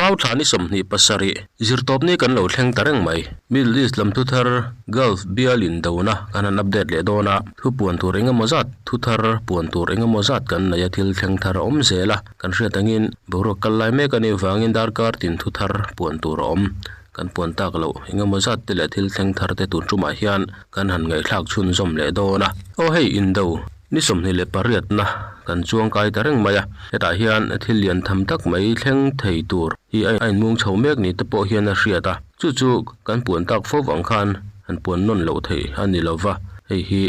Mau thla ni 27, zirtawpni kan lo thleng ta reng mai. Middle East lam thuthar, Gulf bial indona kan han update leh dawn a, thu puan tur eng emaw zat, thuthar puan tur eng emaw zat kan nei a, thil thleng thar a awm zel a, kan hriat angin boruak kal lai mek a nih vangin darkar tin thuthar puan tur a awm. Kan puan tak loh eng emaw zat te leh thil thleng thar te tun tumah hian kan han ngaihthlak chhunzawm leh dawn a. Aw hei indo ni 28 na kan chuang kai ta reng mai a, hetah hian thil lian tham tak mai thleng thei tur hi a inmung chho mek ni te pawh hian a hriat a, chu chu kan puan tak fo vang khan han puan nawn loh theih a ni lo va, hei hi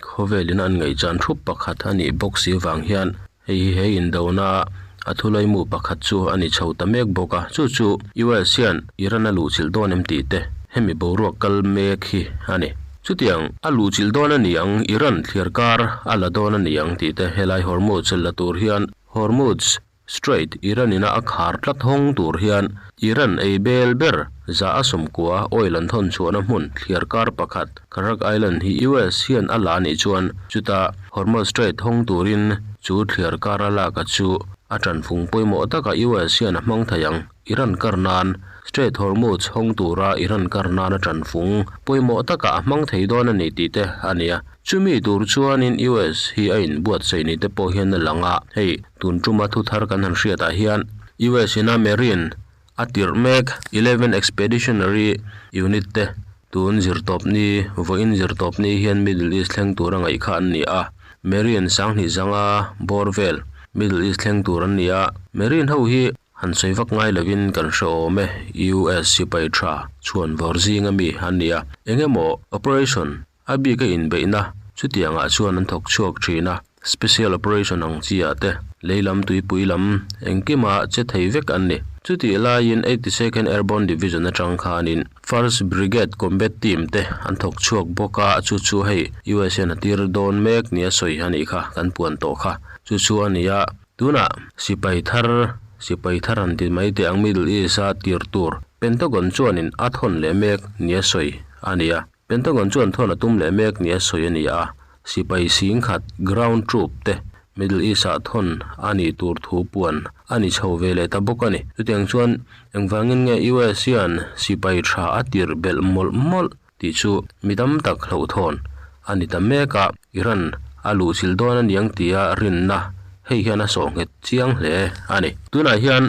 khawvel in an ngaihchan thup pakhat a nih bawk si vang hian Hei hi he indona a thulaimu pakhat chu a ni chho ta mek bawk a, chu chu US hian Iran a luhchilh dawn em tih te hemi boruak kal mek hi a ni. Chutiang a luhchilh dawn a ni ang, Iran thliar kar a la dawn a ni ang tih te helai Hormuz la tur hian Hormuz Strait Iran ina a khar tlat hawng tur hian Iran ei bel ber za a sawmkua oil an thawn chhuahna hmun thliar kar pakhat Kharak Island hi US hian a la anih chuan chuta Hormuz Strait hawng turin chu thliar kar a lak a chu a tanfung pawimawh taka US hian a hmang thei ang. Iran kar nan Strait Hormuz hawng tura Iran kar nan a tanfung pawimawh taka a hmang thei dawn a ni tih te a ni a. Chumi tur chuanin US hi a inbuatsaih ni te pawh hian a lang a, hei tun tuma thuthar kan han hriatah hian US ina Marine A tirh mek Eleven Expeditionary Unit te tun zirtawpni, vawiin zirtawpni hian Middle East thleng tur a ngaih kha an ni a. Marine sanghnih zanga bawr vel Middle East thleng tur an ni a. Marine ho hi han sawi vak ngai lovin kan hre awm e, US sipai tha chhuan vawr zinga mi an ni a. Eng emaw operation A bika inbeihna chutiangah chuan an thawk chhuak thin a, special operation ang chi ah te, lei lam tuipui lam engkima che thei vek an ni. Chutih laiin 82nd Airborne Division atang khanin First Brigade Combat Team te an thawk chhuak bawk a, chu chu hei US hian a tir dawn mek nia sawi a nih kha, kan puan tawh kha. Chu chu a ni a, tunah sipai thar, sipai thar han ti mai teh ang Middle East-a tir tur Pentagon chuanin a thawn leh mek nia sawi a ni a. Pentagon chuan thawn a tum leh mek nia sawi a ni a, sipai sing khat ground troop te Middle East-ah thawn a nih tur thu puan a ni chho ve leh ta bawk a ni. Chutiang chuan engvangin nge US hian sipai tha a tirh belh mawlh mawlh tih chu mi tam tak hlauhthawn a ni ta mek a, Iran a luhchilh dawn a niang tia rinna hei hian a sawh nghet chiang hle a ni. Tunah hian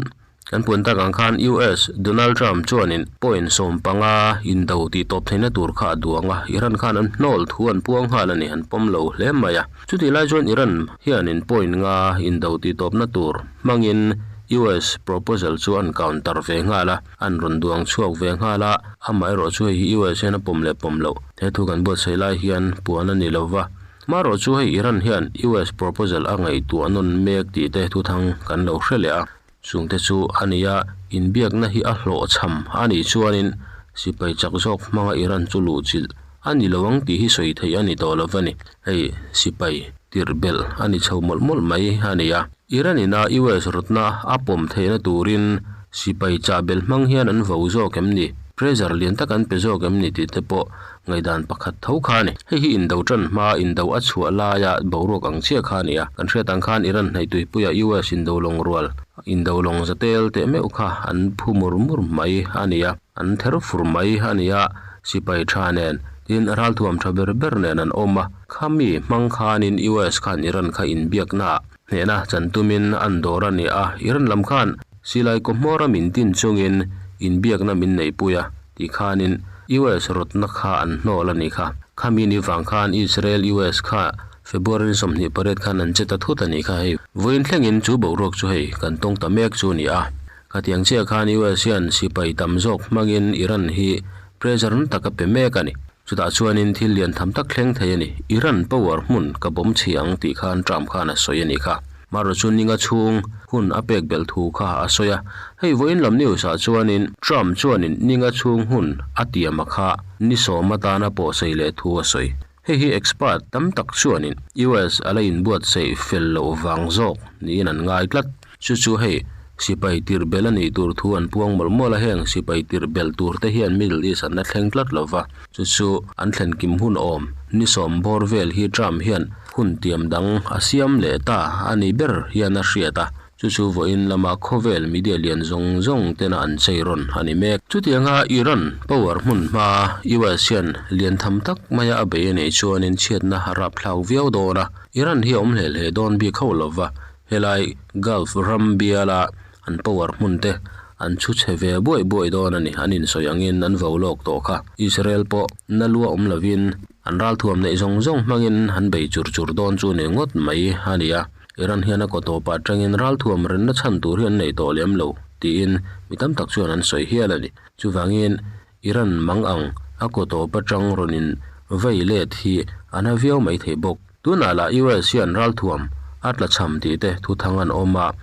Kan puan tak ang khan US Donald Trump chuanin point 15 indo tih tawp theihna tur kha a duang a, Iran khan an hnawl thu an puang nghal a ni, an pawm lo hle mai a. Chutih lai chuan Iran hianin point 5 indo tih tawpna tur hmangin US proposal chu an counter ve nghal a, an rawn duang chhuak ve nghal a, amaherawh chu hei hi US hian a pawm leh pawm loh he thu kan buatsaih lai hian puan a ni lo va. Marawh chu hei Iran hian US proposal a ngaihtuah nawn mek tih te thuthang kan lo hre leh a. Chungte chu a ni a, inbiakna hi a hlawhchham a nih chuanin sipai chak zawk hmanga Iran chu luhchilh a ni lo ang tih hi sawi theih a ni tawh lo va ni. Hei sipai tirh belh a ni chho mawlh mawlh mai a ni a. Iran ina US rawtna a pawm theihna turin sipai chah belh hmang hian an vo zawk em ni? Pressure lian tak an pe zawk em ni tih te pawh Ngaihdan pakhat tho kha a ni. Hei hi indo tan hma, indo a chhuah laia boruak ang chiah kha a ni a. Kan hriat ang khan Iran hnaih tuipuia US indo lawng rual, indo lawng za tel teh meuh kha an phu mur mur mai a ni a, an ther fur mai a ni a, sipai tha nen, tin ralthuam tha ber ber nen an awm a. Khami hmang khanin US khan Iran kha inbiaknaah hnehna chan tumin an dawr a ni a. Iran lam khan silai kawhmawra min tin chungin inbiakna min neihpui a. Ti khanin US rawtna kha an hnawl a nih kha. Khami ni vang khan Israel US kha February 28 khan an che ta thut a nih kha hei. Vawiin thlengin chu boruak chu hei kan tawng ta mek chu a ni a. Khatiang chiah khan US hian sipai tam zawk hmangin Iran hi pressure na tak a pe mek a ni. Chutah chuanin thil lian tham tak thleng thei a ni. Iran power hmun ka bawm chhi ang tih khan Trump khan a sawi a nih kha. Marawh chu ninga chhung hun a pek belh thu kha a sawi a. Hei vawiin lam news ah chuanin Trump chuanin ninga chhung hun a tiam a kha ni sawm atana pawhsei leh thu a sawi. Hei hi expert tam tak chuanin US a la inbuatsaih fel loh vang zawk niin an ngai tlat. Chu chu hei sipai tirh belh a nih tur thu an puang mawlh mawlh a, heng sipai tirh belh tur te hian Middle East an la thleng tlat lo va, chu chu an thlen kim hun awm ni sawm bawr vel hi Trump hian hun tiam dang a siam leh ta a ni ber hian a hriat a. Chu chu vawiin lama khawvel media lian zawng zawng tena an chei rawn a ni mek. Chutianga Iran power hmun hma US hian lian tham tak maia a bei a neih chuanin chhiatna a rapthlak viau dawn a, Iran hi a awm hle hle dawn bik hauh lova, helai Gulf ram biala an power hmun te an chhu chhe ve buaih buaih dawn a ni, an insawi angin an vo lawk tawh kha. Israel pawh na lua awm lovin an ralthuam neih zawng zawng hmangin an bei chur chur dawn chu ni ngawt mai a ni a. Iran hian a kaw tawpah atangin ralthuam rinna chhan tur hi an nei tawh lem lo tiin mi tam tak chuan an sawi hial a ni. Chuvangin Iran mang ang a kaw tawp atang rawn in vei let hi a na viau mai thei bawk. Tunah lah US hian ralthuam a tla cham tih te thuthang an awm a,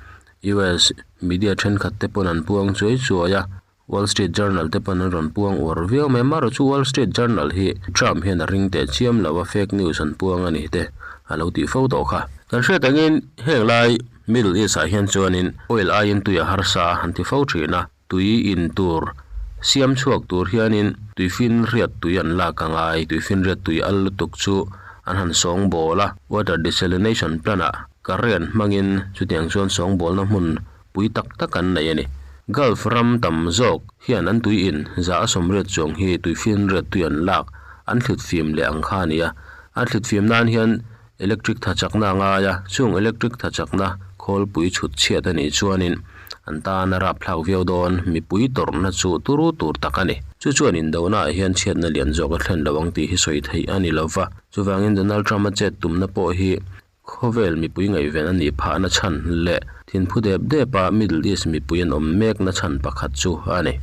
US media thenkhat te pawn an puang chuai chuai a, Wall Street Journal te pawn an rawn puang uar viau mai. Amaherawhchu chu Wall Street Journal hi Trump hian a ring teh chiam lo a, fake news an puang a ni te a lo tih fo tawh kha. Kan hriat angin heng lai Middle East ah hian chuanin oil aiin tui a harsa an ti fo thin a, tui in tur siam chhuak tur hianin tuifinriat tui an lak a ngai, tuifinriat tui al lutuk chu an han sawngbawl a, water desalination plant ah current hmangin chutiang chuan sawngbawlna hmun pui tak tak an nei a ni. Gulf ram tam zawk hian an tui in za a sawmriat chuang hi tuifinriat tui an lak an thlit fim leh ang kha a ni a. An thlit fim nan hian electric tha chakna a ngai a, chung electric tha chakna khawlpui chhut chhiat a nih chuanin an tan a rapthlak viau dawn mipui tawrhna chu turu tur tak a ni. Chu chuan indona ah hian chhiatna lian zawk a thlen lo ang tih hi sawi theih a ni lo va. Chuvangin Donald Trump-a chet tumna pawh hi Khawvel mipui ngaihven a nih phahna chhan leh thinphu dep depa Middle East mipui an awm mekna chhan pakhat chu a ni.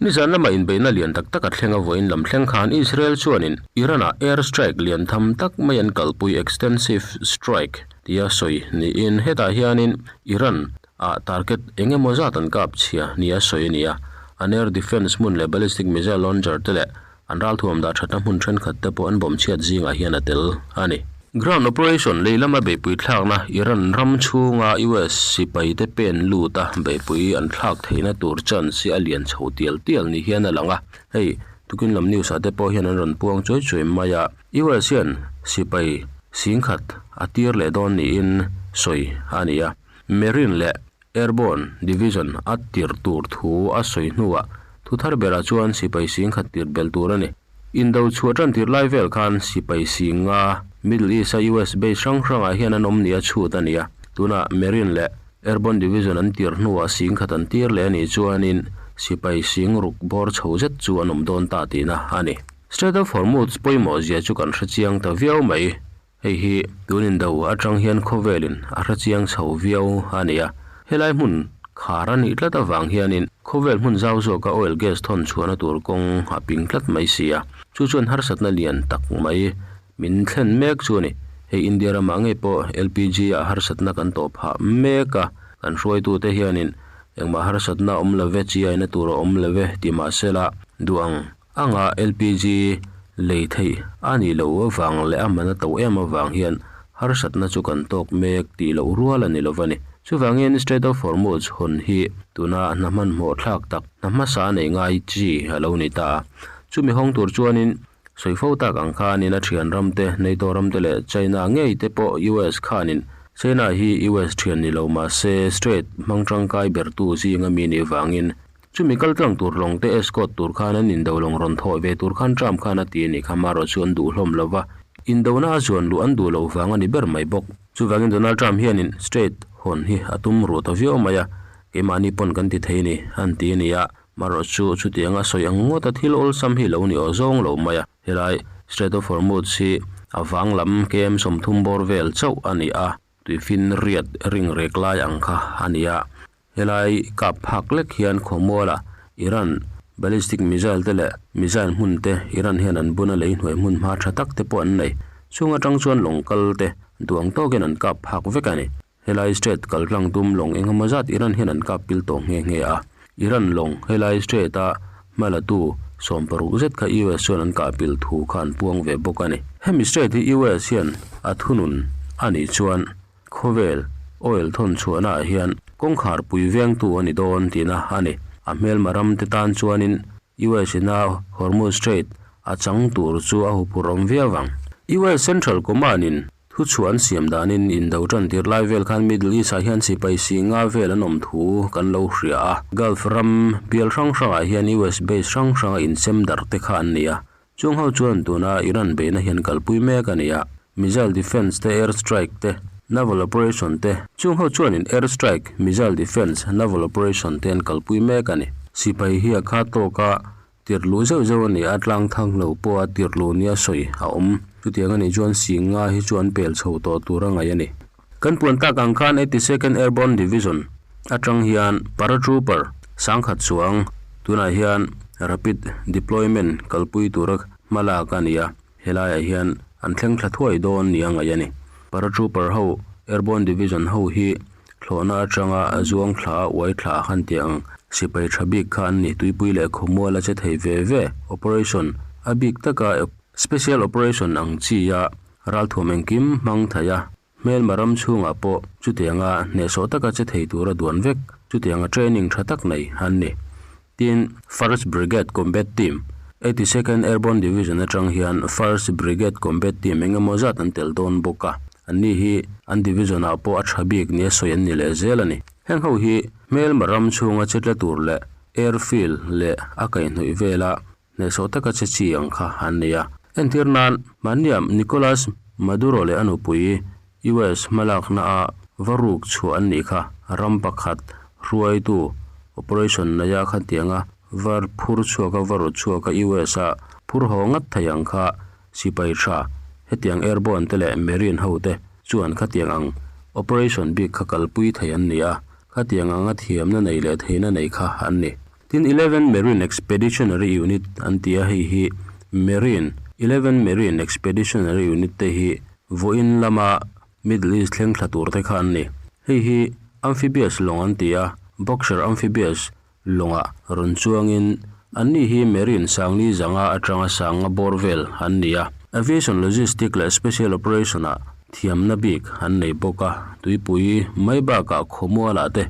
Nizan lama inbeihna lian tak tak a thleng a vawiin lam thleng khan Israel chuanin Iran-ah air strike lian tham tak mai an kalpui extensive strike tia sawi niin hetah hianin Iran ah target eng emaw zat an kap chhia nia sawi a ni a, an air defence hmun leh ballistic missile launcher te leh An ralthuam dah thatna hmun thenkhat te pawh an bawm chhiat zingah hian a tel a ni. Ground operation lei lama beihpui thlakna Iran ram chhunga US sipai te pen lut a beihpui an thlak theihna tur chance hi a lian chho tial tial ni hian a lang a. Hei tukin lam news ah te pawh hian an rawn puang chuai chuai mai a. US hian sipai singkhat a tir leh dawn niin sawi a ni a. Marine leh Airborne Division a tirh tur thu a sawi hnuah thu thar berah chuan sipai sing khat tirh belh tur a ni. Indo chhuah tan tirh lai vel khan sipai sing nga Middle East a US base hrang hrangah hian an awm nia chhut a ni a. Tunah Marine leh Airborne Division an tirh hnuah sing khat an tir leh a nih chuanin sipai sing ruk bawr chho zet chu an awm dawn ta tihna a ni. Strait of Hormuz pawimawh zia chu kan hrechiang ta viau mai. Hei hi tun indo atang hian khawvelin a hrechiang chho viau a ni a, helai hmun khar a nih tlat avang hianin khawvel hmun zau zawka oil gas thawn chhuahna tur kawng a ping tlat mai si a, chu chuan harsatna lian tak mai min thlen mek chu a ni. Hei India ramah ngei pawh LPG ah harsatna kan tawh phah mek a, kan hruaitute hianin engmah harsatna awm love, chiaina tur a awm love ti mahsela duh ang Anga LPG lei theih a nih loh avang leh a man a to em avang hian harsatna chu kan tawk mek tih loh rual a ni lo va ni. Chuvangin Strait of Hormuz hawn hi tuna hna hmanhmawh thlak tak hna hmasa a neih ngai chi a lo ni ta a. Chumi hawng tur chuanin sawi fo tak ang khanin a thian ramte, NATO ramte leh China ngei te pawh US khanin China hi US thian ni lo mahse Strait hmang tangkai bertu zinga mi nih vangin Chumi kal tlang tur lawng te escort tur khan an indo lawng rawn thawh ve tur khan Trump khan a ti a nih kha marawh chu an duh hlawm lo va, indona a zuan luh an duh loh vang a ni ber mai bawk. Chuvangin Donald Trump hianin Strait hawn hi a tum ruh ta viau mai a, keimahni pawn kan ti thei ni an ti a ni a, marawh chu chutiang a sawi ang ngawt a thil awlsam hi lo ni aw zawng lo mai a. Helai Strait of Hormuz hi a vang lam KM 30 bawr vel chauh a ni a, tuifinriat ring rek lai ang kha a ni a. Helai kap phak lek hian khawmualah Iran ballistic missile te leh missile hmun te Iran hian an bun a lei hnuai hmun hma tha tak te pawh an nei. Chung atang chuan lawng kal te duang tawkin an kap phak vek a ni. Helai strait kal tlang tum lawng engemaw zat Iran hian an kap pil tawh nghe nghe a. Iran lawng helai strait a hmalatu 60 zet kha US chuan an kah pil thu kha an puang ve bawk a ni. Hemi strait hi US hian a thunun a nih chuan Khawvel oil thawn chhuahnaah hian kawngkhar pui vengtu a ni dawn tihna a ni. A hmelma ramte tan chuanin US ina Hormuz Strait a chang tur chu a huphurh awm viau ang. US Central Command-in. Thuchhuah an siam danin indo tan tir lai vel khan Middle East ah hian sipai singa vel an awm thu kan lo hria a. Gulf ram bial hrang hrangah hian US base hrang hranga insem darh te kha an ni a. Chung ho chuan tuna Iran beihna hian kalpui mek a ni a. Missile defence te, air strike te, naval operation te, chung ho chuanin air strike, missile defence, naval operation te an kalpui mek a ni. Sipai hi a kha tawka tirh luh zeuh zeuh a ni a, tlang thang lo pawha tirh luh nia sawi a awm. Chutiang a nih chuan Singha hi chu an pel chho tawh tur a ngaih a ni. Kan puan tak ang khan 82nd Airborne Division atang hian paratrooper sangkhat chuang tunah hian rapid deployment kalpui tura hma lak a ni a, helaiah hian an thleng thla thuai dawn nia ngaih a ni. Paratrooper ho Airborne Division ho hi thlawhna atanga a zuang thla a uai thla a han tih ang sipai tha bik kha an ni. Tuipui leh khawmual a che thei ve ve. Operation a bik taka special operation ang chi a Ralthuam engkim hmang thei a, hmelma ram chhungah pawh chutianga hnehsawh taka che thei tura duan vek, chutianga training tha tak nei an ni. Tin, First Brigade Combat Team, 82nd Airborne Division atang hian First Brigade Combat Team eng emaw zat an tel dawn bawk a, anni hi an division ah pawh a tha bik nia sawi an ni leh zel a ni. Heng ho hi hmelma ram chhunga che tla tur leh airfield leh a kaihhnawih vela Hnehsawh taka che chi ang kha an nei a. Entir nan, mahniam Nicolas Maduro leh a nupui US hmalakna a va ruk chhuah an nih kha. Ram pakhat hruaitu operation neia khatianga va phur chhuaka va rawt chhuaka US a phur haw ngat thei ang kha sipai tha hetiang airborne te leh marine ho te chuan khatiang ang operation bik kha kalpui thei an ni a, khatiang anga thiamna nei leh theihna nei kha an ni. Tin, Eleven Marine Expeditionary Unit an ti a, hei hi Marine, Eleven Marine Expeditionary Unit te hi vawiin lama Middle East thleng thla tur te kha an ni. Hei hi Amphibious lawng an ti a, Boxer Amphibious lawngah rawn chuangin anni hi Marine sangli zanga atanga sanga bawr vel an ni a. Aviation Logistic leh Special Operation-ah thiamna bik an nei bawk a, tuipui mai bakah khawmualah te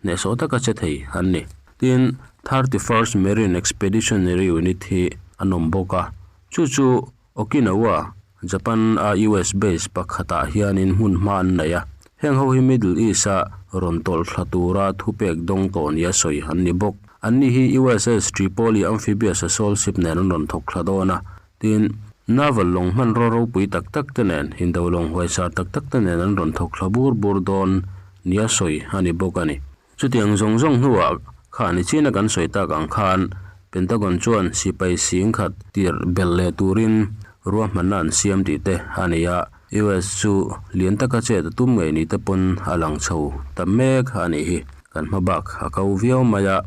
hnehsawh taka che thei an ni. Tin, 31st Marine Expeditionary Unit hi an awm bawk a, chu chu Okinawa, Japan a US base pakhatah hianin hmun hma an nei a. Heng ho hi Middle East-a rawn tawlh thla tura thupek dawng tawh nia sawi an ni bawk. Anni hi USS Tripoli amphibious assault ship nen an rawn thawk thla dawn a. Tin, naval lawng hmanraw ropui tak tak te nen, indo lawng huaisar tak tak te nen an rawn thawk thla bur bur dawn nia sawi a ni bawk a ni. Chutiang zawng zawng hnuah khan i china kan sawi tak ang khan Pentagon chuan sipai sing khat tirh belh leh turin ruahmanna an siam tih te a nei a, US chu lian taka chet a tum ngei ni te pawn a lang chho ta mek a nih hi. Kan hma bak a ko viau mai a,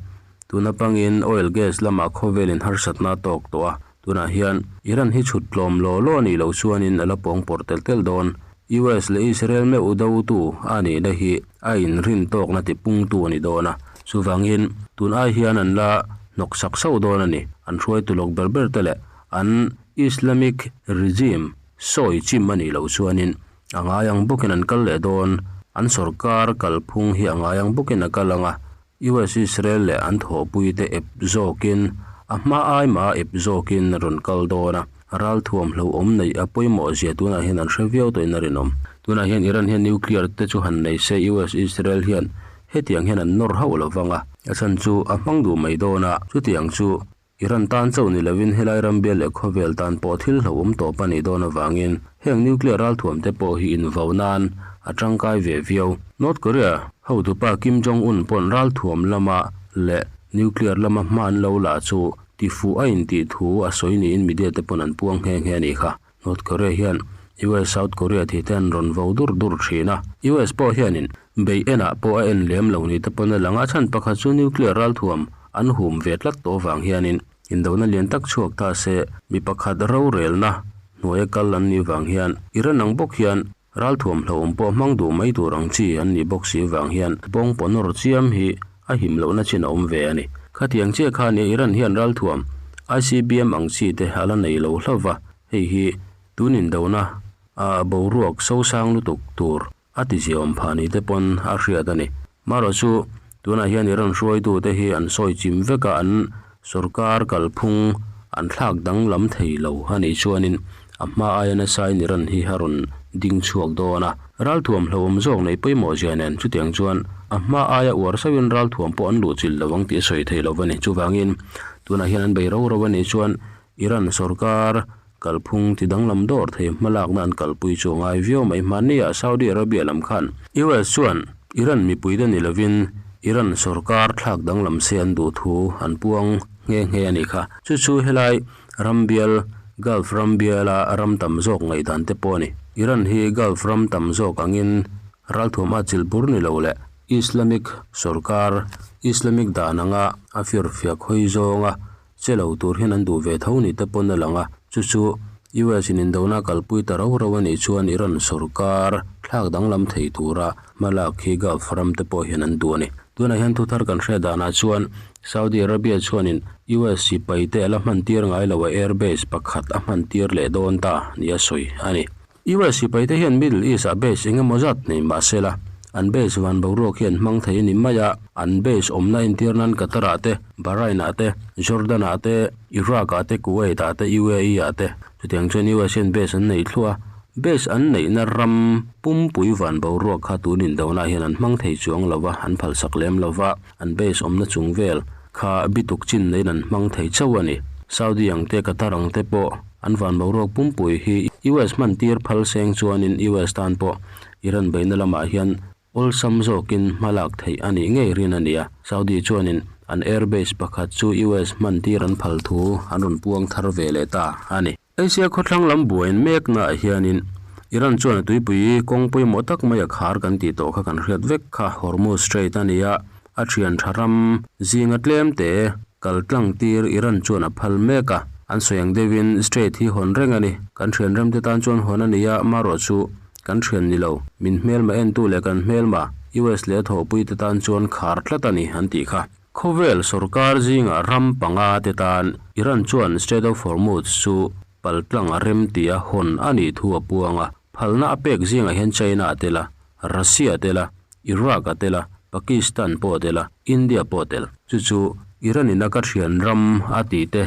tuna pangin oil gas lamah khawvelin harsatna a tawk tawh a, tunah hian Iran hi chhut tlawm law law a nih loh chuanin a la pawng pawrh tel tel dawn. US leh Israel meuh dotu a nihna hi a inrin tawkna tipungtu a ni dawn a, chuvangin tun ai hian an la hnawk sak sauh dawn a ni. An hruaitu lawk ber ber te leh an Islamic regime sawi chim a nih loh chuanin a ngai ang bawkin an kal leh dawn. An sorkar kalphung hi a ngai ang bawkin a kal ang a, US Israel leh an thawhpuite ep zawkin a hma ai mah ep zawkin a rawn kal dawn a, ralthuam hlauhawm neih a pawimawh zia tunah hian an hre viau tawhin a rinawm. Tunah hian Iran hian nuclear te chu han nei se US Israel hian hetiang hian an nawr hauh lo vang a, a chhan chu a hmang duh mai dawn a, chutiang chu Iran tan chauh ni lovin helai ram bial leh khawvel tan pawh thil hlauhawm tawp a nih dawn avangin heng nuclear ralthuam te pawh hi invo nan a tangkai ve viau. North Korea hotupa Kim Jong Un pawn ralthuam lama leh nuclear lama hma an lo la chu tifuh a intih thu a sawi niin media te pawn an puang nghe nghe a nih kha. North Korea hian US South Korea tih te an rawn vo dur dur thin a, US pawh hianin bei enah pawh a en lem lo ni te pawn a lang a, chhan pakhat chu nuclear ralthuam an hum ve tlat tawh vang hianin indona lian tak chhuak ta se mi pakhat rorelna hnuaia kal an nih vang hian Iran ang bawk hian ralthuam hlauhawm pawh hmang duh mai tur ang chi an nih bawk si vang hian pawng paw nawr chiam hi a him lohna chin a awm ve a ni. Khatiang chiah khan Iran hian ralthuam ICBM ang chi te a la nei lo hlauh va, Hei hi tun indona a boruak sosang lutuk tur a ti ziaawm phah ni te pawn a hriat a ni. Marawh chu tunah hian Iran hruaitute hi an sawi chim vek a, an sorkar kalphung an thlak danglam thei lo a nih chuanin A hma aia nasain Iran hi a rawn ding chhuak dawn a, ralthuam hlauhawm zawk neih pawimawh zia nen chutiang chuan a hma aia uar sauhin ralthuam pawh an luhchilh lo ang tih a sawi thei lo a ni. Chuvangin tunah hian an bei ro ro a nih chuan Iran sorkar kalphung ti danglam dawr thei hmalakna an kalpui chu a ngai viau mai. Hmanniah Saudi Arabia lam khan US chuan Iran mipuite ni lovin Iran sorkar thlak danglam se an duh thu an puang nghe nghe a nih kha. Chu chu helai ram bial Gulf ram biala ram tam zawk ngaihdan te pawh a ni. Iran hi Gulf ram tam zawk angin ralthuam a chilh bur ni lo leh Islamic sorkar Islamic dan anga a firfiak hawi zawnga Che lo tur hian an duh ve tho ni te pawn a lang a, chu chu US in indona kalpui ta rau rau a nih chuan Iran sorkar thlak danglam thei tura hmalak hi Gulf ram te pawh hian an duh a ni. Tunah hian thuthar kan hriat danah chuan Saudi Arabia chuanin US sipai te a la hman tir ngai lo a air base pakhat a hman tir leh dawn ta ni a sawi a ni. US sipaite hian Middle East-ah base eng emaw zat nei mah se la, an base van boruak hi an hmang thei a ni mai a, an base awmna entir nan Qatar-ah te, Bahrain-ah te, Jordan-ah te, Iraq-ah te, Kuwait-ah te, UAE-ah te. Chutiang chuan US hian base an nei thluah a, base an neihna ram pumpui van boruak kha tun indona hian an hmang thei chuang lo va, an phalsak lem lo va, an base awmna chung vel kha bituk chin neiin an hmang thei chauh a ni. Saudi ang te, Qatar ang te pawh an van boruak pumpui hi US hman tir phal seng chuanin US tan pawh Iran beihna lamah hian awlsam zawkin hma lak theih a nih ngei rin a ni a. Saudi chuanin an air base pakhat chu US hman tir an phal thu an rawn puang thar ve leh ta a ni. Asia khawthlang lam buain meknaah hianin Iran chuan a tuipui kawng pawimawh tak mai a khar kan tih tawh kha kan hriat vek kha Hormuz Strait a ni a, a thian tha ram zinga tlem te kal tlang tir Iran chuan a phal mek a, an sawi ang deuhin Strait hi hawn reng a ni. Kan thian rem te tan chuan hawn a ni a, marawh chu kan thian ni lo, min hmelma entu leh kan hmelma US leh a thawhpui te tan chuan khar tlat a ni an tih kha. Khawvel sorkar zingah ram panga te tan Iran chuan Strait of Hormuz chu paltlang a rem tia hawn a nih thu a puang a, phalna a pek zingah hian China a tel a, Russia a tel a, Iraq a tel a, Pakistan pawh a tel a, India pawh a tel. Chu chu Iran in a ka thian ram a tih te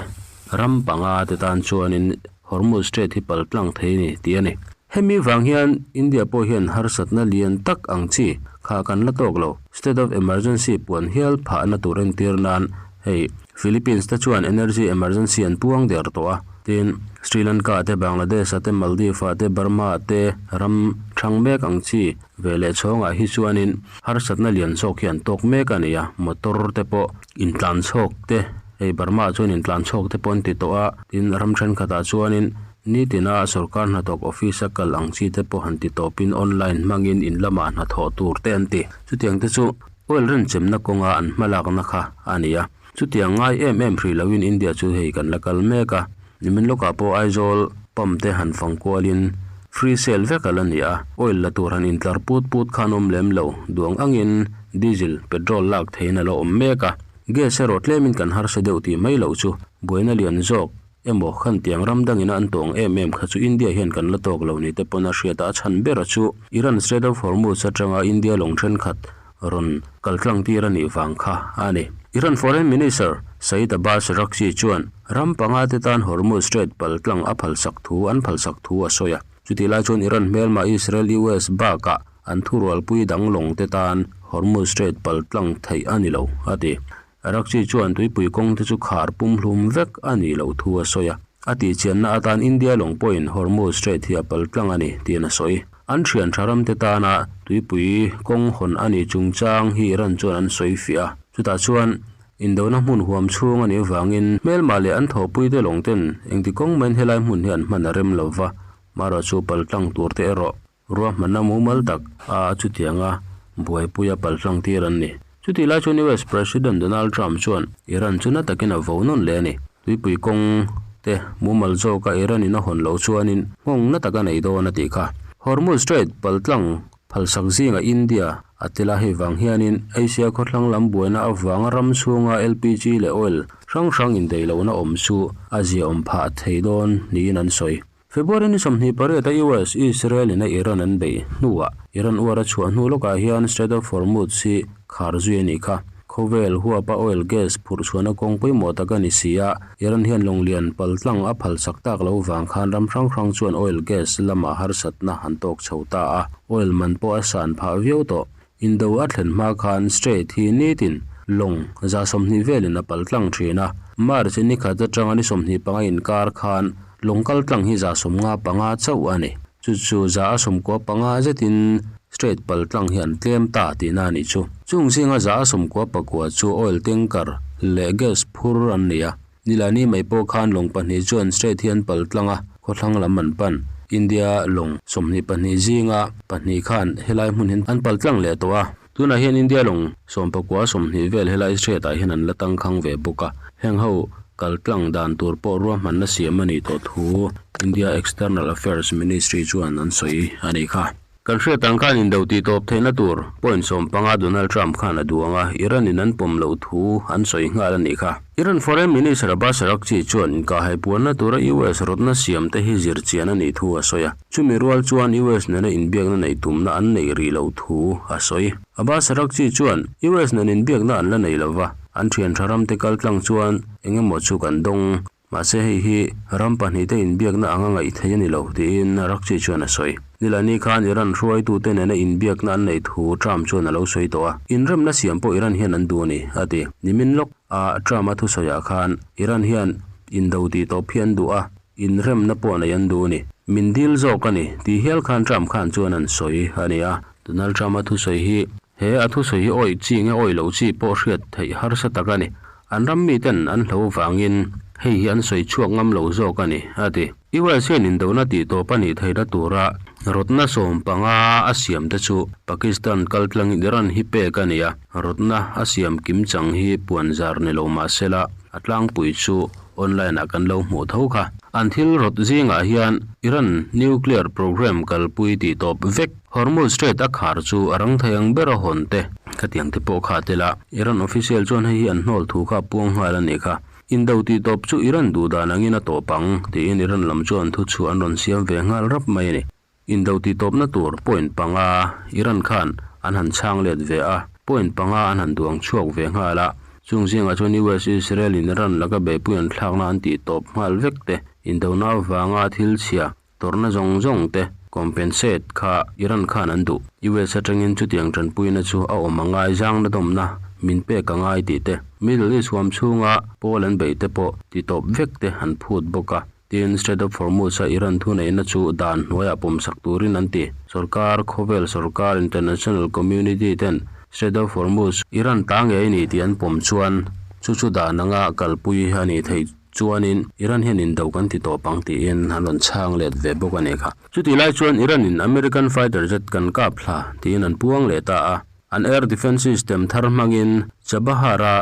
ram panga te tan chuanin Hormuz Strait hi paltlang thei a ni tih a ni. Hemi vang hian India pawh hian harsatna lian tak ang chi kha kan la tawk lo. State of Emergency puan hial phahna tur entir nan hei Philippines te chuan Energy Emergency an puang der tawh a. Tin, Sri Lanka te, Bangladesh ah te, Maldives ah te, Burma ah te ram thang mek ang chi ve leh chhawngah hi chuanin harsatna lian zawk hi an tawk mek a ni a. Motor te pawh intlan chhawk te hei Burma ah chuan intlan chhawk te pawh an ti tawh a. Tin, ram thenkhatah chuanin Nitina sorkar hnathawk office a kal ang chi te pawh han ti tawpin online hmangin in lamah hnathawh tur te an ti. Chutiang te chu oil rinchemna kawnga an hmalakna kha a ni a. Chutiang ngai em em hrih loin India chu hei kan la kal mek a. Nimin lawkah pawh Aizawl pump te han fang kualin free sale vek a la ni a. Oil la tur han intlar put put khan awm lem lo. Duang angin diesel, petrol lak theihin a la awm mek a. Gas erawh tlemin kan harsa deuh tih mai loh chu buaina lian zawk. Emaw, khan tiang ram dangin a an tawng em em kha chu India hian kan la tawk lo ni te pawn a hriat a, a chhan ber a chu Iran Strait of Hormuz atanga India lawng thenkhat rawn kal tlang tir a nih vang kha a ni. Iran Foreign Minister Saeed Abbas Araghchi chuan ram panga te tan Hormuz Strait pal tlang a phalsak thu an phalsak thu a sawi a, chutih lai chuan Iran hmelma Israel US bakah an thurualpui dang lawng te tan Hormuz Strait pal tlang theih a ni lo a ti. Araghchi chuan tuipui kawng te chu khar pumhlum vek a nih loh thu a sawi a, a tihchianna atan India lawng pawhin Hormuz Strait hi a pal tlang a ni tiin a sawi. An thian tha ram te tana tuipui kawng hawn a nih chungchang hi Iran chuan an sawi fiah a, chutah chuan indona hmun huam chhung a nih avangin hmelmah leh an thawhpui te lawng ten engti kawng maiin helai hmun hi an hman a rem lo va, marawh chu pal tlang tur te erawh Ruahmanna mumal tak a chutianga buaipuia palhlang tir an ni. Chutih lai chuan US President Donald Trump chuan Iran chu na takin a vo nawn leh a ni. Tuipui kawng te mumal zawka Iran in a hawn loh chuanin nghawng na tak a nei dawn a tih kha. Hormuz Strait paltlang phalsak zingah India a tel a, hei vang hianin Asia khawthlang lam buaina avanga ram chhunga LPG leh oil hrang hrang indaih lohna awm chu a ziaawm phah thei dawn niin an sawi. February ni 28 a US, Israel in a Iran an beih hnuah Iran uar a chhuah hnu lawkah hian Strait of Hormuz hi khar zui a nih kha. Khawvel huapa oil gas phurh chhuahna kawng pawimawh tak a ni si a, Iran hian lawng lian paltlang a phalsak tak lo vang khan ram hrang hrang chuan oil gas lamah harsatna an tawk chho ta a, oil man pawh a san phah viau tawh. Indo a thlen hma khan Strait hi nitin lawng 120 velin a paltlang thin a, March ni khat atanga ni 25 inkar khan lawng kaltlang hi 155 chauh a ni. Chu chu 95 zetin Strait paltlang hi an tlem ta tihna a nih chu. Chung zinga 99 chu oil tanker leh gas phur an ni a. Nilani mai pawh khan lawng pahnih chuan Strait hi an paltlang a, khawthlang lam an pan. India lawng 22 zinga pahnih khan helai hmun hi an paltlang leh tawh a. Tunah hian India lawng 19 20 vel helai Strait ah hian an la tangkhang ve bawk a. Heng ho kaltlang dan tur pawh ruahmanna siam a nih tawh thu India External Affairs Ministry chuan an sawi a nih kha. Kan hriat ang khan indo tih tawp theihna tur point 15 Donald Trump khan a duang a, Iran in an pawm loh thu an sawi nghal a nih kha. Iran Foreign Minister Abbas Araghchi chuan inkahhai puanna tura US rawtna siam te hi zir chian a nih thu a sawi a. Chumi rual chuan US nena inbiakna neih tumna an neih rih loh thu a sawi. Abbas Araghchi chuan US nen inbiakna an la nei lova, an thian tha ram te kaltlang chuan eng emaw chu kan dawng. Mahse hei hi ram pahnihte inbiakna anga ngaih theih a ni lo, tiin Araghchi chuan a sawi. Nilani khan Iran hruaitute nena inbiakna an neih thu Trump chuan a lo sawi tawh a. Inremna siam pawh Iran hian an duh a ni, a ti. Nimin lawk a Trump-a thusawiah khan Iran hian indo tih tawp hi an duh a, inremna pawh neih an duh a ni. Min dil zawk a ni, tih hial khan Trump khan chuan an sawi a ni a. Donald Trump-a thusawi hi he a thusawi hi awih chi nge awih loh chi pawh hriat theih harsa tak a ni. An ram miten an hlo vangin hei hi an sawi chhuak ngam lo zawk a ni, a ti. US hian indona tih tawp a nih theihna tura rawtna 15 a siam te chu Pakistan kaltlangin Iran hi pek a ni a, rawtna a siam kim chang hi puan zar ni lo mah sela a tlangpui chu online ah kan lo hmuh tho kha. An thil rawt zingah hian Iran nuclear program kalpui tih tawp vek Hormuz Strait a khar chu a rang thei ang ber a hawn te. Khatiang te pawh kha a tel a, Iran official chuan hei hi an hnawl thu kha a puang nghal a nih kha. Indo tih tawp chu Iran duh dan angin a tawp ang, tiin Iran lam chuan thu chhuah an rawn siam ve nghal rap mai a ni. Indo tih tawpna tur point panga Iran khan an han chhang let ve a, point panga an han duang chhuak ve nghal a. Chung zingah chuan US Israel in Iran laka beihpui an thlakna an tih tawp nghal vek te, indona avanga thil chhia Tawrhna zawng zawng te compensate kha Iran khan an duh. US atangin chutiang tanpuina chu a awm a ngai zangna dawmna min pek a ngai tih te, Middle East huam chhunga pawl an beih te pawh ti tawp vek te an phut bawk a. Tin, Strait of Hormuz a Iran thuneihna chu dan hnuaiah pawmsak turin an ti. Sorkar, khawvel sorkar, international community ten Strait of Hormuz Iran ta ngei a ni tih an pawm chuan chu chu dan anga kalpui a nih theih. Chuanin Iran hian indo kan ti tawp ang tiin an rawn chhang let ve bawk a ni kha. Chutih lai chuan Iran in American fighter jet kan kap hla tiin an puang leh ta a. An air defence system thar hmangin Chabahar a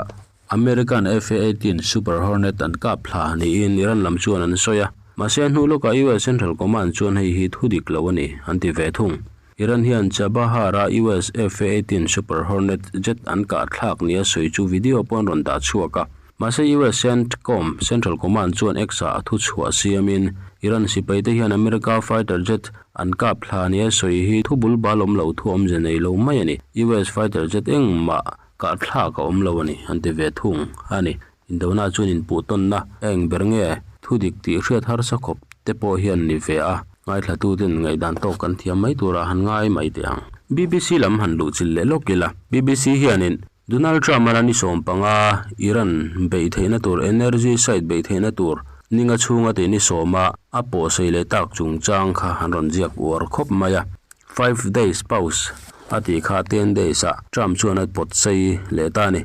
American F-18 Super Hornet an kap hla niin Iran lam chuan an sawi a. Mahse a hnu lawkah US Central Command chuan hei hi thu dik lo a ni an ti ve thung. Iran hian Chabahar a US F-18 Super Hornet jet an kah thlak nia sawi chu video pawh an rawn dah chhuak a. Mahse US CENTCOM, Central Command, chuan X-ah a thu chhuah siamin Iran sipaite hian America fighter jet an kap thla nia sawi hi thu bul bal awm lo thu awmze nei lo mai a ni. US fighter jet engmah kah thlak a awm lo a ni, an ti ve thung a ni. Indona chuan inpuhtawnna a eng ber nge thu dik tih hriat harsa khawp te pawh hian ni ve a, ngaithlatuten ngaihdan tawk kan thiam mai turah han ngai mai teh ang. BBC lam han luhchilh leh lawk ila, BBC hianin Donald Trump-a la ni 15 Iran beih theihna tur energy site beih theihna tur ninga chhunga tih ni sawma a pawhsei leh tak chungchang kha an rawn ziak uar khawp mai a. Five days pause a tih kha 10 days ah Trump chuan a pawt sei leh ta a ni.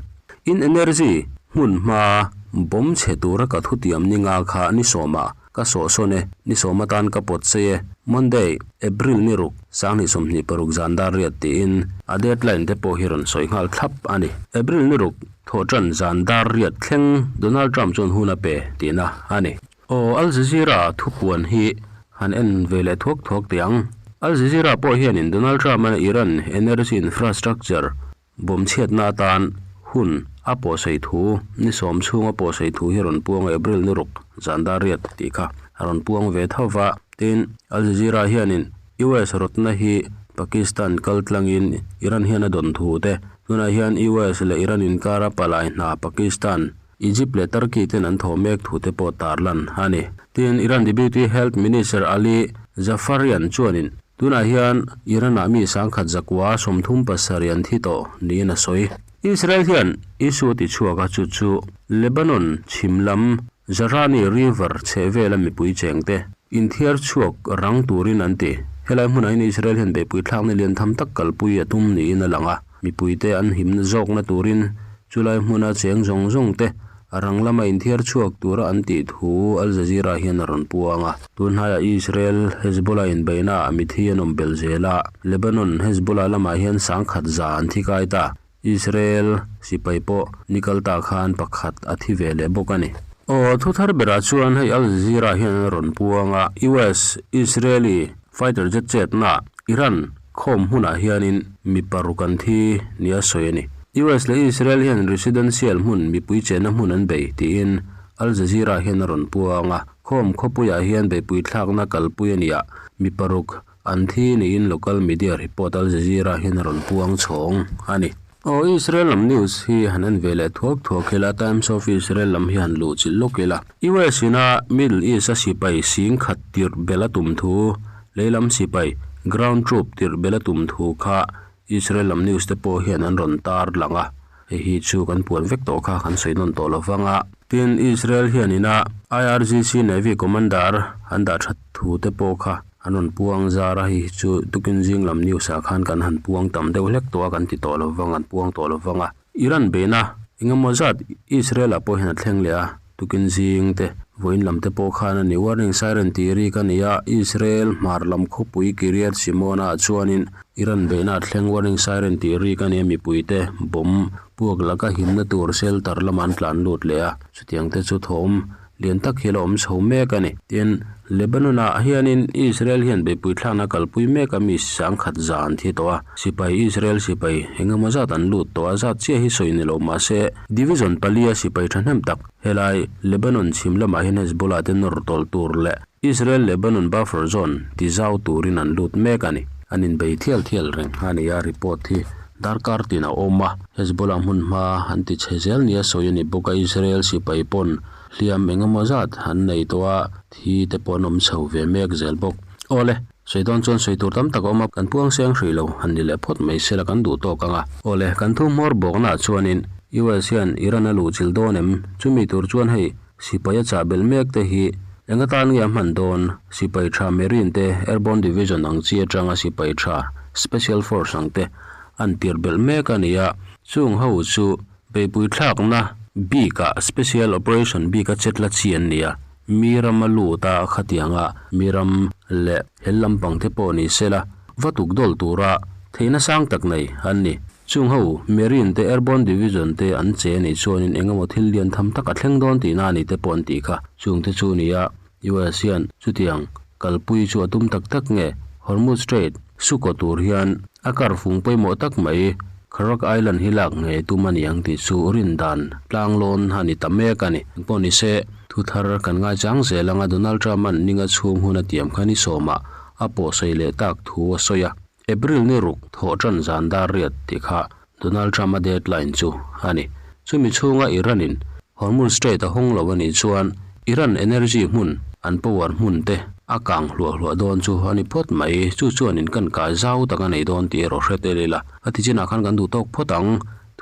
In energy hmun hma bawm chhe tura ka thutiam ninga kha ni sawmah Ka sawhsawn e, ni sawm atan ka pawt sei e, Monday, April ni ruk, 2026 zan dar riat tiin a deadline te pawh hi rawn sawi nghal thlap a ni. April ni ruk, thawhṭan zan dar riat thleng Donald Trump chuan hun a pe tihna a ni. Aw, Al Jazeera thupuan hi han en ve leh thuak thuak teh ang. Al Jazeera pawh hianin Donald Trump-a Iran energy infrastructure Bawmchhiatna atan hun a pawhsei thu, ni sawm chhunga pawhsei thu hi rawn puang a, April ni ruk zan dar riat tih kha a rawn puang ve tho va. Tin, Al Jazeera hianin US rawtna hi Pakistan kal tlangin Iran hian a dawn thu te, Tunah hian US leh Iran inkara palai hna Pakistan, Egypt leh Turkey ten an thawh mek thu te pawh tarlan a ni. Tin, Iran Deputy Health Minister Ali Jafarian chuanin tunah hian Iran-ah mi sangkhat zakua 37 an thi tawh niin a sawi. Israel hian issue a tichhuak a, chu chu Lebanon chhim lam Zahrani River chhehvela mipui chengte inthiar chhuak rang turin an ti. Helai hmunah hian Israel hian beihpui thlakna lian tham tak kalpui a tum niin a lang a, mipuite an himna zawkna turin chulai hmuna cheng zawng zawng te a rang lama inthiar chhuak tura an tih thu Al Jazeera hian a rawn puang a. Tun hnaiah Israel Hezbollah inbeihnaah mithi an awm belh zel a, Lebanon Hezbollah lamah hian sangkhat za an thi kai ta. Israel sipai pawh ni kal ta khan pakhat a thi ve leh bawk a ni. Aw, thu thar berah chuan hei Al Jazeera hian a rawn puang a, US Israeli fighter jet chetna Iran khawm hmunah hianin mi paruk an thi nia sawi a ni. US leh Israel hian residential hmun mipui chenna hmun an bei tiin Al Jazeera hian a rawn puang a, khawm khawpuiah hian beihpui thlakna kalpui a ni a, mi paruk An thi niin local media report Al Jazeera hian a rawn puang chhawng a ni. Aw Israel lam news hi han en ve leh thuak thuak ila, Times of Israel lam hi han luh chilh lawk ila. US ina Middle East a sipai sing khat tirh belh a tum thu, leilam sipai, ground troop, tirh belh a tum thu kha Israel lam news te pawh hian an rawn tar lang a, hei hi chu kan puan vek tawh kha kan sawi nawn tawh lo vang a. Tin, Israel hian ina IRGC Navy Commander an dah that thu te pawh kha an rawn puang zar a, hei hi chu tukin zing lam news ah khan kan han puang tam deuh hlek tawh a, kan ti tawh lo vang, an puang tawh lo vang a. Iran beihna engemaw zat Israel ah pawh hian a thleng leh a, tukin zing te, vawiin lam te pawh khan a ni. Warning siren tih rik a ni a, Israel hmar lam khawpui Kiryat Shimona ah chuanin Iran beihna a thleng warning siren tih rik a ni a, mipui te bomb puak laka himna tur shelter lamah an tlan lut leh a, chutiang te chu thawm lian tak hi a la awm chho mek a ni. Tin, Lebanon-ah hianin Israel hian beihpui thlakna kalpui mek a mi sangkhat za an thi tawh a, sipai Israel sipai engemaw zat an lut tawh a, zat chiah hi sawi ni lo mahse Division palia sipai thahnem tak helai Lebanon chhim lamah hian Hezbollah te nawr tawlh tur leh Israel Lebanon buffer zone ti zau turin an lut mek a ni. An inbei thial thial reng a ni a, report hi darkar tin a awm a, Hezbollah hmun hma an ti chhe zel nia sawi a ni bawk a, Israel sipai pawn hliam engemaw zat an nei tawh a, thi te pawh an awm chho ve mek zel bawk. Awle, sawi dawn chuan sawi tur tam tak a awm a, kan puang seng hrih lo, han ni leh phawt mai sela kan duh tawk ang a. Awle, kan thu hmawr bawknaah chuanin US hian Iran a luhchilh dawn em? Chumi tur chuan hei Sipai a chah belh mek te hi eng atan nge a hman dawn? Sipai tha Marine te, Airborne Division ang chi atanga sipai tha Special Force ang te an tir belh mek a ni a, chung ho chu beihpui thlakna bikah Special Operation bika chetla chi an ni a, mi ram a lut a khatianga mi ram leh hel lampang te pawh ni sela va tuk dawl tura theihna sang tak nei an ni. Chung ho, Marine te Airborne Division te an che anih chuanin eng emaw thil lian tham tak a thleng dawn tihna a ni te pawh an tih kha. Chung te chu nia, US hian chutiang kalpui chu a tum tak tak nge? Hormuz Strait sukaw tur hian a kar fung pawimawh tak mai Kharak Island hi lak ngei tum a ni ang tih chu rin dan tlanglawn a ni ta mek a ni. Engpawh ni se, thu thar kan ngaichang zel anga Donald Trump-a'n ninga chhung hun a tiam kha ni sawmah a pawhsawi leh tak thu a sawi a. April ni ruk thawh tan zan dar riat tih kha Donald Trump-a deadline chu a ni. Chumi chhunga Iran-in Hormuz Strait a hawng lo a nih chuan Iran energy hmun an power hmun te a kang hluah hluah dawn chu a ni phawt mai. Chu chuanin kan kai zau tak a nei dawn tih erawh hre tel ila. A ti chinah khan kan duh tawk phawt ang.